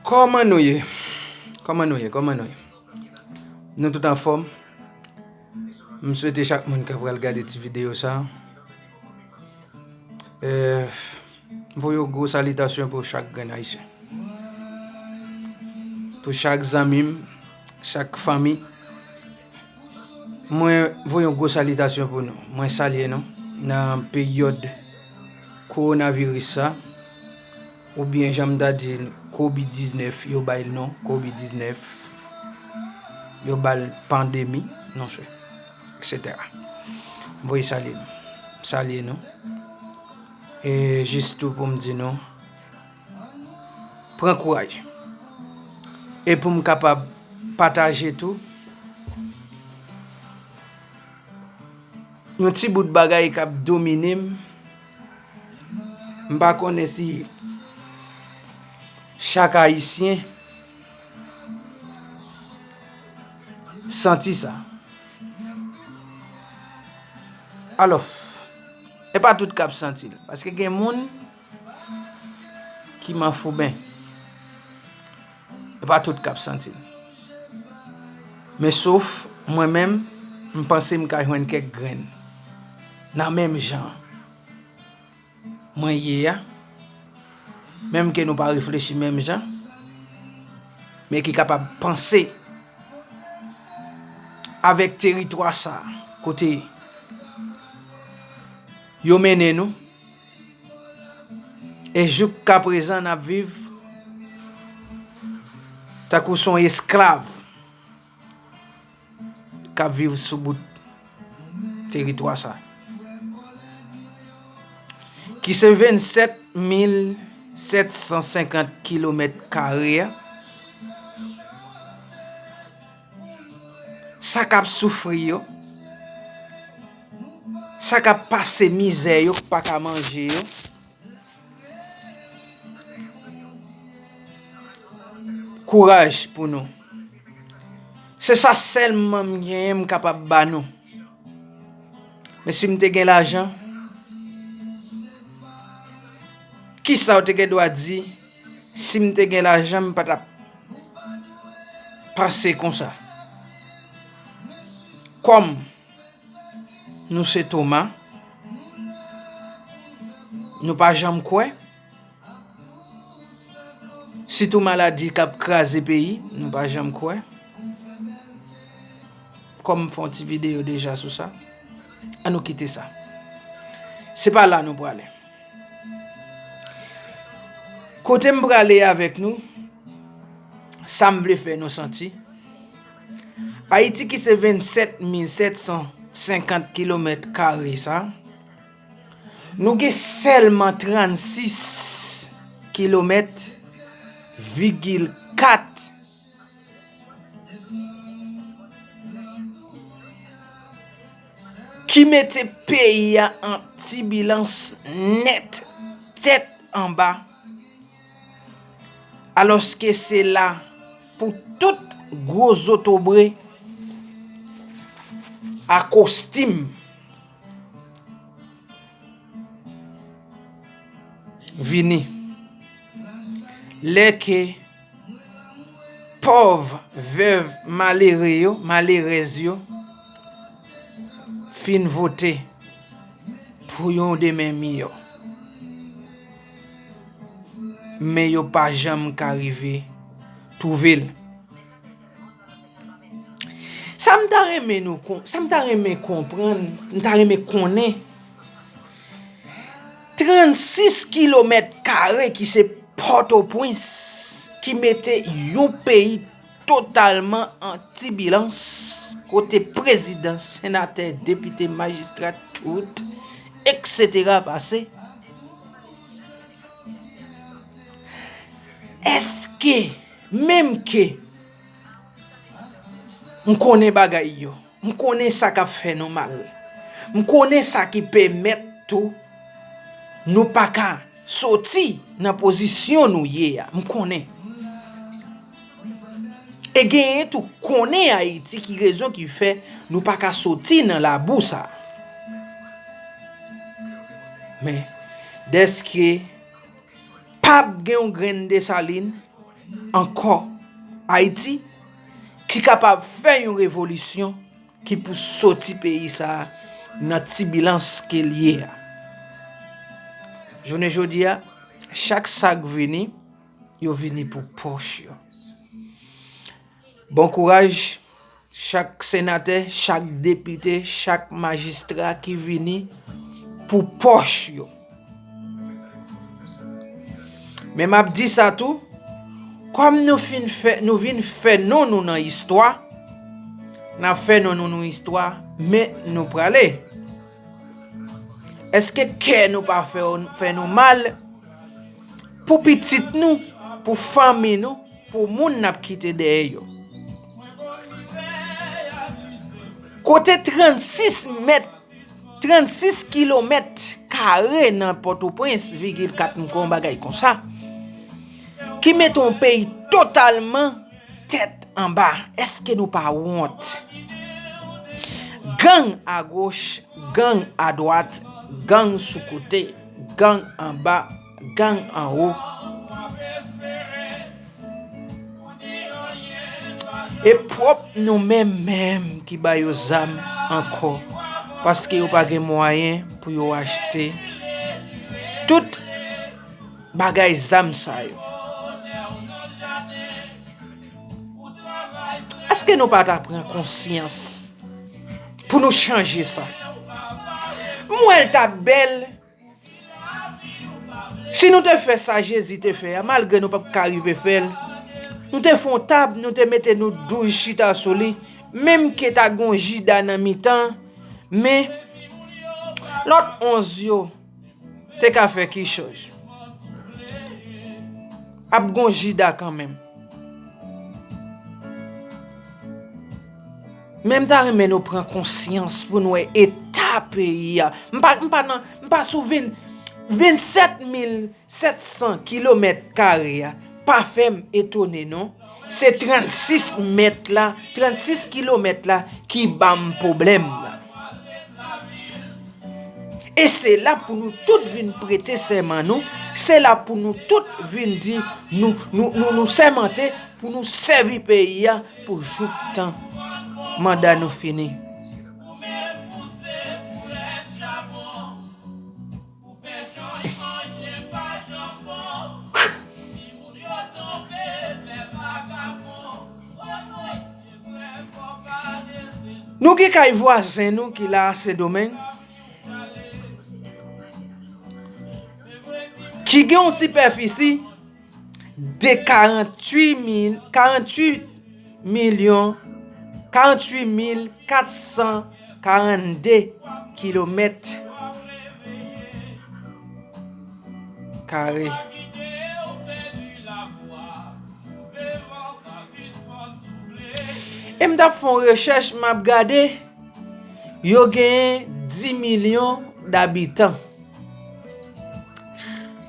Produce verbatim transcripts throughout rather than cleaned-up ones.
Kòman nou ye? Kòman nou ye? Kòman nou ye? Nou tout anfòm? M swete chak moun k ap pral gade ti videyo sa a, eh, m voye yon gwo salitasyon pou chak grenn Ayisyen. Pou chak zanmi m, chak fanmi, mwen voye yon gwo salitasyon pou nou. Mwen salye nou nan peryòd kowonaviris sa, oubyen jan m ta di l, kovid diznèf, yo ba l non, kovid diznèf, yo ba l pandemi, non sè, et cetera. M voye salye nou. Salye nou. E jis tou pou m di nou, pran kouraj. E pou m kapab pataje tou, yon ti bout bagay k ap domine m, m pa konnen si chak Ayisyen santi sa. Alò, e pa tout k ap santi l, paske gen moun ki manfouben. E pa tout k ap santi l. Men sof mwen menm, m panse m ka jwenn kèk grenn nan menm jan mwen ye a, menm ke nou pa reflechi menm jan, men ki kapab panse avèk teritwa sa a, kote yo mennen nou, e joukaprezan n ap viv tankou se yon esklav k ap viv sou bout teritwa sa, ki se vennsèt mil sèt san senkant kilomèt kare a. Sa k ap soufri yo, sa k ap pase mizè yo, k pa ka manje yo, kouraj pou nou. Se sa sèlman m genyen m kapab ba nou. Men si m te gen lajan, kisa w te gen dwa di, si m te gen lajan, m pa t ap panse konsa? Kòm nou se Toma, nou pa janm kwè. Sitou maladi k ap kraze peyi, nou pa janm kwè. Kòm m fè yon ti videyo deja sou sa, ann nou kite sa. Se pa la nou prale. Kote m prale avèk nou, sa m vle fè nou santi, Ayiti ki se vennsèt mil sèt san senkant kilomèt kare sa, nou gen sèlman trannsis kilomèt vigil kat ki mete peyi a an tibilans nèt, tèt anba, alòske se la pou tout gwo zotobre a kostim vini. Lè ke pòv vèv malere yo, malerèz yo fin vote pou yon demen miyò, men yo pa janm ka rive twouve l. Sa m ta renmen nou kon-, sa m ta renmen konprann, m ta renmen konnen, trannsis kilomèt kare ki se Pòtoprens, ki mete yon peyi totalman an tibilans, kote prezidan, senatè, depite, majistra, tout, et cetera pase. Èske, menm ke m konnen bagay yo, m konnen sa k ap fè nou mal, m konnen sa ki pèmèt tou nou pa ka soti nan pozisyon nou ye a, m konnen. E genyen tou konnen Ayiti ki rezon ki fè nou pa ka soti nan labou sa. Men, dèske p ap gen yon grenn Desalin ankò Ayiti ki kapab fè yon revolisyon ki pou soti peyi sa a nan tibilans ke l ye a. Jounen jodi a, chak sa k vini, yo vini pou pòch yo. Bon kouraj, chak senatè, chak depite, chak majistra ki vini pou pòch yo. Men m ap di sa tou, kòm nou fin fè, nou vin fè non nou nan istwa, n ap fè non nou nan istwa, men nou prale. Èske kè nou pa fè, fè nou mal pou pitit nou, pou fanmi nou, pou moun n ap kite dèyè yo? Kote trannsis mèt, trannsis kilomèt kare nan Pòtoprens, vigil kat m kwè yon bagay konsa, ki mete yon peyi totalman tèt anba. Èske nou pa wont? Gang agoch, gang adwat, gang sou kote, gang anba, gang anwo. E pwòp nou menm menm ki ba yo zam ankò, paske yo pa gen mwayen pou yo achte tout bagay zam sa yo. Èske nou pa ta pran konsyans pou nou chanje sa? M wè l t ap bèl si nou te fè sa Jezi te fè a, malgre nou p ap ka rive fè l. Nou te fè yon tab, nou te mete nou douz chita sou li, menm ke ta gen yon Jida nan mitan, men lòt onz yo te ka fè kichòj. Ap gen yon Jida kanmenm. Men m ta renmen nou pran konsyans pou n wè eta peyi a. M pa, m pa nan, m pa sou vin, vennsèt mil sèt san kilomèt kare a. Pa fè m etone non. Se trannsis mèt la, trannsis kilomèt la ki ban m pwoblèm la. E se la pou nou tout vin prete sèman nou, se la pou nou tout vin di nou, nou, nou, nou sèmante pou nou sèvi peyi a pou jouktan manda nou fini. Nou gen kay vwazen nou ki la a Sendomeng, ki gen yon sipèfisi de karanntuit mil, karanntuit milyon, karanntuit mil kat san karannde kilomèt kare. E m t ap fè yon rechèch, m ap gade, yo genyen dis milyon dabitan.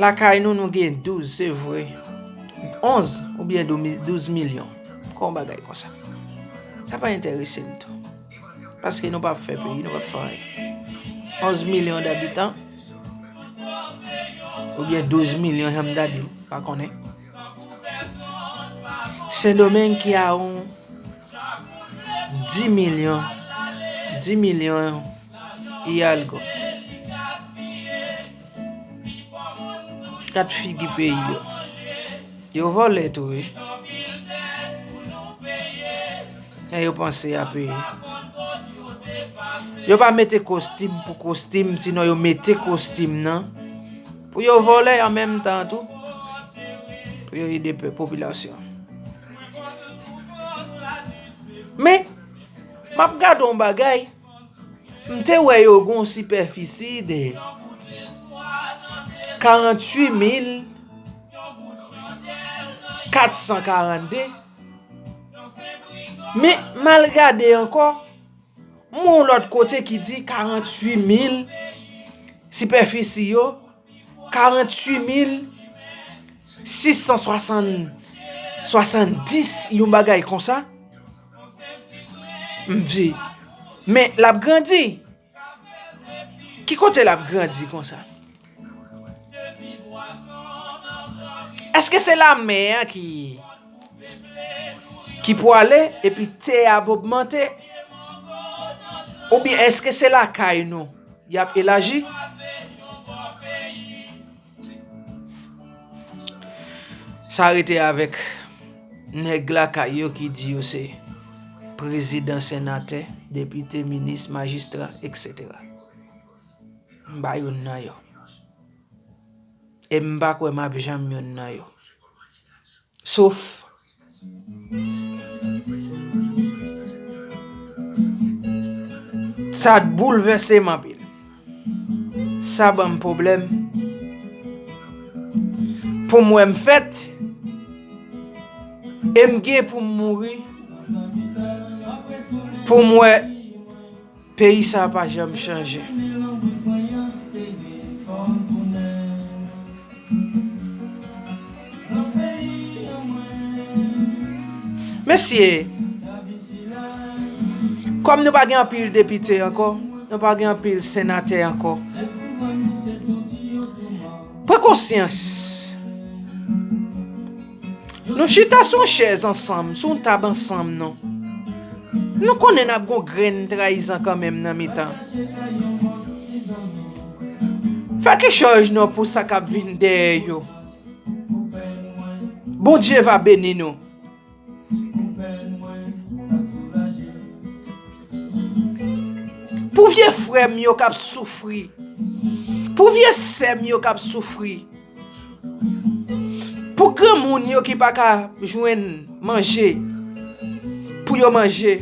Lakay nou, nou gen douz, se vre. Onz oubyen douz mi-, douz milyon. Kon bagay konsa. Sa pa enterese m tou. Paske nou p ap fè peyi, nou p ap fè anyen. Onz milyon dabitan, oubyen douz milyon, jan m ta di l, pa konnen. Sendomeng ki a yon dis milyon, dis milyon y algo. Gad figi peyi yo. Yo vòlè tou wi. Men yo panse y a peye. Yo pa mete kostim pou kostim, sinon yo mete kostim nan pou yo vòlè an menm tan tou, pou yo ede pèp, popilasyon. Men, m ap gade yon bagay, m te wè yo gen yon sipèfisi de karanntuit mil kat san karannde. Men, m al gade ankò, m wè yon lòt kote ki di karanntuit mil sipèfisi yo, karanntuit mil sis san swasann, swasanndis, yon bagay konsa. M di, men l ap grandi. Ki kote l ap grandi konsa? Èske se lamè a ki, ki pwale epi tè a ap ogmante? Oubyen èske se lakay nou y ap elaji? Sa rete avèk nèg lakay yo ki di yo se prezidan, senatè, depite, minis, majistra, etsetera. M pa youn nan yo. E m pa kwè m ap janm youn nan yo. Sof sa boulvèse m anpil. Sa ban m pwoblèm. Pou m wè m fèt, e m gen pou m mouri, pou m wè peyi sa a pa janm chanje. Mesye, kòm nou pa gen anpil depite ankò, nou pa gen anpil senatè ankò, pran konsyans. Nou chita sou yon chèz ansanm, sou yon tab ansanm, non. Nou konnen n ap gon grenn trayizan kanmenm nan mitan. Fè kechòj non pou sa k ap vin dèyè yo. Bondye va beni nou. Pou vye frè m yo k ap soufri, pou vye sè m yo k ap soufri, pou granmoun yo ki pa ka jwenn manje pou yo manje,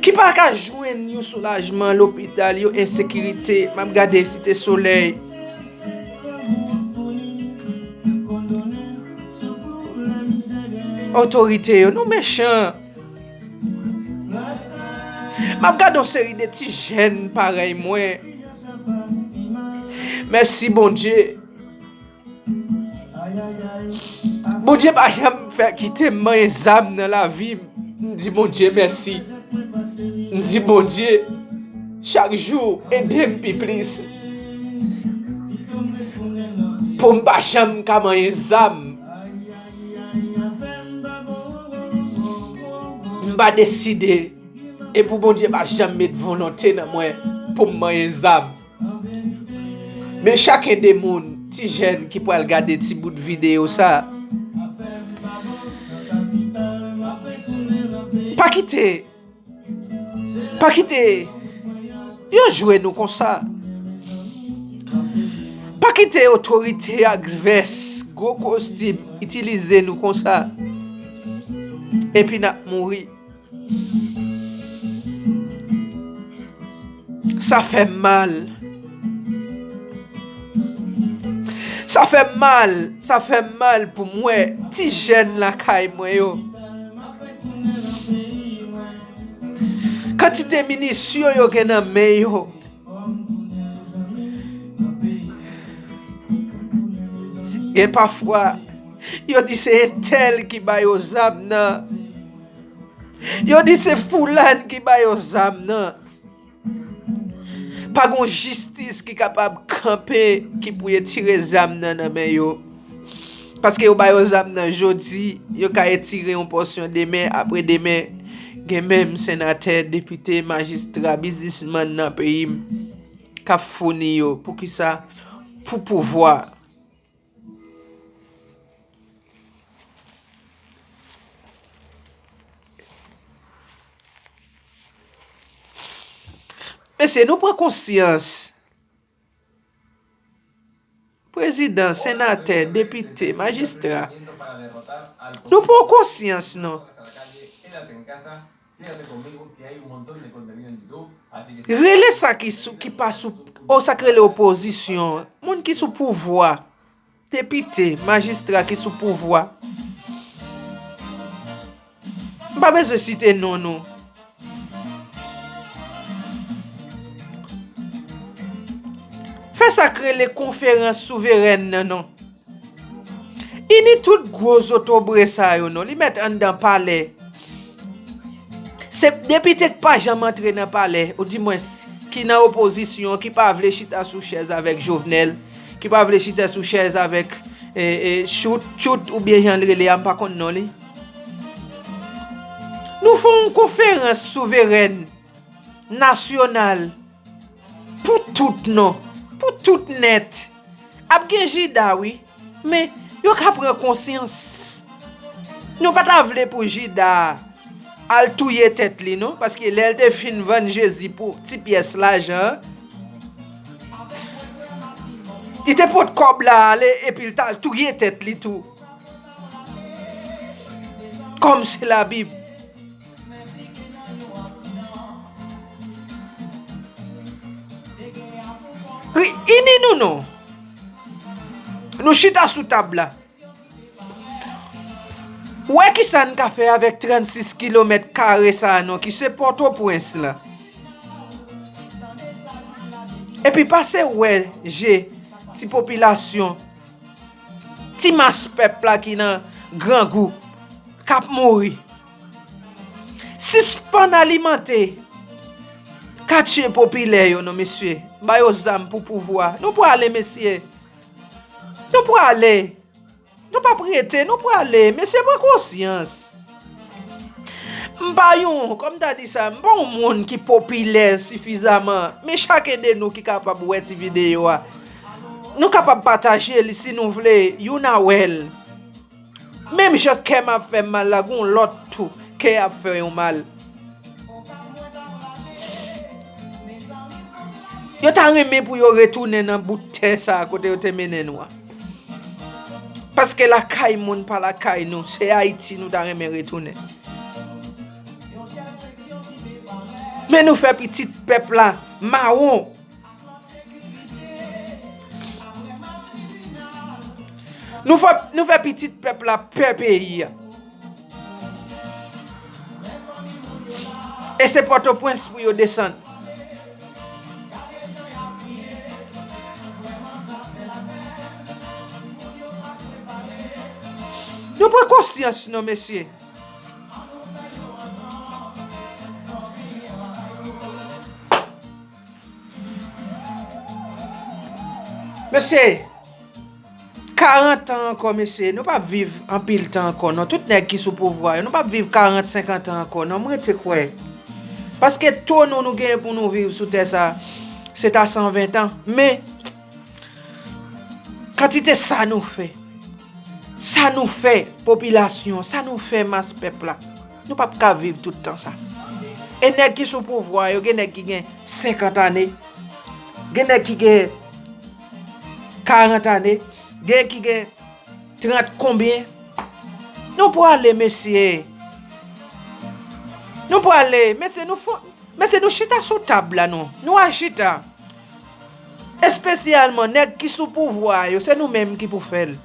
ki pa ka jwenn yon soulajman lopital yo, ensekirite, m ap gade Site Solèy. Otorite yo, nou mechan. M ap gade yon seri de ti jèn parèy mwen. Mèsi, Bondye. Bondye pa janm fè kite m manyen zam nan lavi m. M di Bondye mèsi. M di Bondye, chak jou, ede m pi plis. Pou m pa janm ka manyen zam. M pa deside. E pou Bondye pa janm met volonte nan mwen pou m manyen zam. Men chak de moun, ti jèn ki pral gade ti bout videyo sa, pa kite, pa kite yo jwe nou konsa. Pa kite otorite ak vès, gwo kostim itilize nou konsa. Epi n ap mouri. Sa fè m mal. Sa fè m mal, sa fè m mal pou m wè ti jèn lakay mwen yo. Kantite minisyon yo gen nan men yo. Gen pafwa, yo di se entèl ki ba yo zam nan. Yo di se Foulàn ki ba yo zam nan. Pa gon jistis ki kapab kanpe ki pou retire zam nan nan men yo. Paske yo ba yo zam nan jodi, yo ka retire yon pòsyon demen, apre demen, gen menm senatè, depite, majistra, biznismann nan peyi m k ap founi yo. Poukisa? Pou pouvwa. Mesye, nou pran konsyans. Prezidan, senatè, depite, majistra. Nou pran konsyans, non. Rele sa ki sou, ki pa sou, o, sa k rele opozisyon, moun ki sou pouvwa, depite, majistra ki sou pouvwa. M pa bezwen site non nou. Fè sa k rele konferans souverèn nan, non. Ini tout gwo zotobre sa yo, non. Li mèt anndan palè. Se depite k pa janm antre nan palè, oudimwens, ki nan opozisyon, ki pa vle chita sou chèz avèk Jovenel, ki pa vle chita sou chèz avèk e, e, Chout, Chout, oubyen jan l rele a, m pa konn non li. Nou fè yon konferans souverèn, nasyonal, pou tout non, pou tout nèt. Ap gen Jida, wi, men yo ka pran konsyans. Nou pa ta vle pou Jida al touye tèt li, non, paske lè l te fin vann Jezi pou ti pyès lajan an, li te pot kòb la ale epi l t al touye tèt li tou. Kòm se Labib. Ri-, ini nou non. Nou chita sou tab la. Wè kisa n ka fè avèk trannsis kilomèt kare sa a non, ki se Pòtoprens la. Epi pase wè je ti popilasyon, ti mas pèp la ki nan grangou, k ap mouri. Sispann alimante katye popilè yo non, mesye. Ba yo zam pou pouvwa. Nou prale, mesye. Nou prale. Nou p ap rete, nou prale. Mesye, pran konsyans. M pa yon, kòm ta di sa, m pa yon moun ki popilè sifizaman, men chaken de nou ki kapab wè ti videyo a, nou kapab pataje li si nou vle, youn a wè l. Menm jan kè m ap fè m mal la, gon lòt tou, kè ap fè yon mal. Yo ta renmen pou yo retounen nan bout tè sa a kote yo te mennen nou a. Paske lakay moun pa lakay nou, se Ayiti nou ta renmen retounen. Men nou fè pitit pèp la mawon. Nou fè, nou fè pitit pèp la pè peyi a. E se Pòtoprens pou yo desann. Nou pran konsyans non, mesye. Mesye, karant an ankò, mesye, nou p ap viv anpil tan ankò non. Tout nèg ki sou pouvwa yo, nou p ap viv karant, senkant an ankò non, m rete kwè. Paske to nou, nou genyen pou nou viv sou tè sa, se ta san ven tan. Men, kantite sa nou fè, sa nou fè popilasyon, sa nou fè mas pèp la, nou p ap ka viv tout tan sa. E nèg ki sou pouvwa yo, gen nèg ki gen senkant ane, gen nèg ki gen karant ane, gen ki gen trant konbyen. Nou prale, mesye. Nou prale, mesye, nou fò, mesye, nou chita sou tab la, non. Nou al chita. Espesyalman nèg ki sou pouvwa yo, se nou menm ki pou fè l.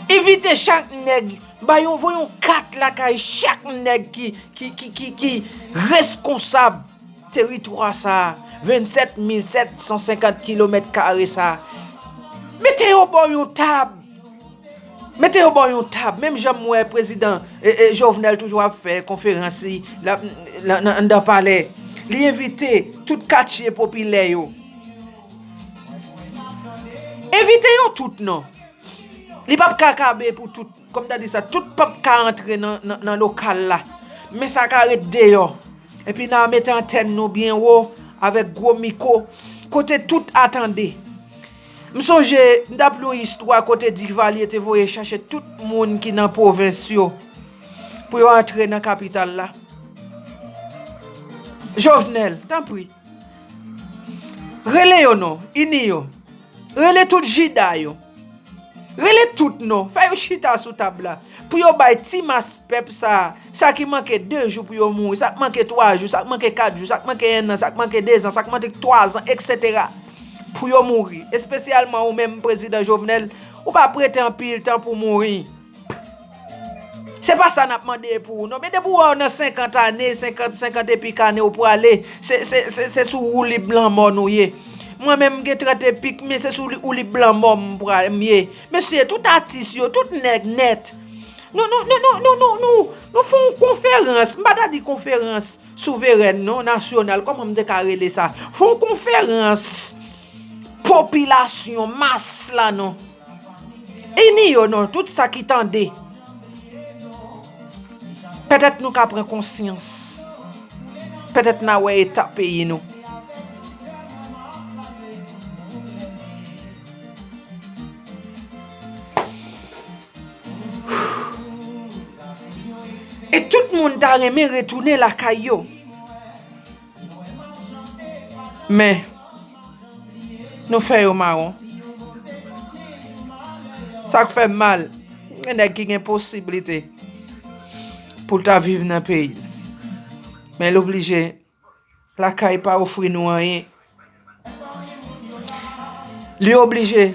Envite chak nèg, ba yo voye yon kat lakay chak nèg ki, ki, ki, ki, ki reskonsab teritwa sa a, vennsèt mil sèt san senkant kilomèt kare sa a. Mete yo bò yon tab. Mete yo bò yon tab. Menm jan m wè prezidan, e, e, Jovenel toujou ap fè konferans li, l ap, nan, nan, anndan palè. Li envite tout katye popilè yo. Envite yo tout, non. Li p ap ka kabe pou tout, kòm ta di sa, tout p ap ka antre nan, nan, nan lokal la. Men sa ka ret deyò. Epi n a mete antèn nou byen wo, avèk gwo mikwo, kote tout a tande. M sonje, m t ap li yon istwa kote Divalye te voye chache tout moun ki nan pwovens yo pou yo antre nan kapital la. Jovenel, tanpri, rele yo non, ini yo. Rele tout Jida yo. Rele tout non. Fè yo chita sou tab la. Pou yo bay ti mas pèp sa, sa ki manke de jou pou yo mouri, sa k manke twa jou, sa k manke kat jou, sa k manke en an, sa k manke de zan, sa k manke twa zan, etsetera. Pou yo mouri. Espesyalman ou menm, prezidan Jovenel, ou p ap rete anpil tan pou mouri. Se pa sa n ap mande pou ou non. Men depi w wè w nan senkant ane, senkant, senkant epi k ane w prale, se, se, se, se sou woulib lanmò nou ye. Mwen menm m gen trant epi k, men se sou li-, woulib lanmò m pral, m ye. Mesye, tout atis yo, tout nèg nèt. Nou, nou, nou fè yon konferans, m pa ta di konferans souverèn non, nasyonal, kòman m te ka rele sa? Fè yon konferans popilasyon, mas la non. E ni yo non, tout sa ki tande. Petèt nou ka pran konsyans. Petèt n a wè eta peyi nou. E tout moun ta renmen retounen lakay yo. Men, nou fè yo mawon. Sa k fè m mal, gen nèg ki gen posiblite pou l ta viv nan peyi l. Men l oblije, lakay pa ofri nou anyen. Li oblije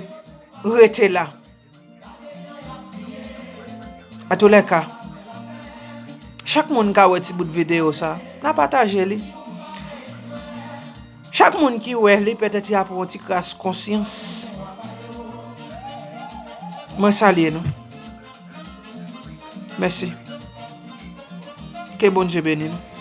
rete la. Antoulèka, chak moun ka wè ti bout videyo sa, n a pataje li. Chak moun ki wè li, petèt y a pran yon ti kras konsyans. Mwen salye nou. Mèsi. Ke Bondye beni nou.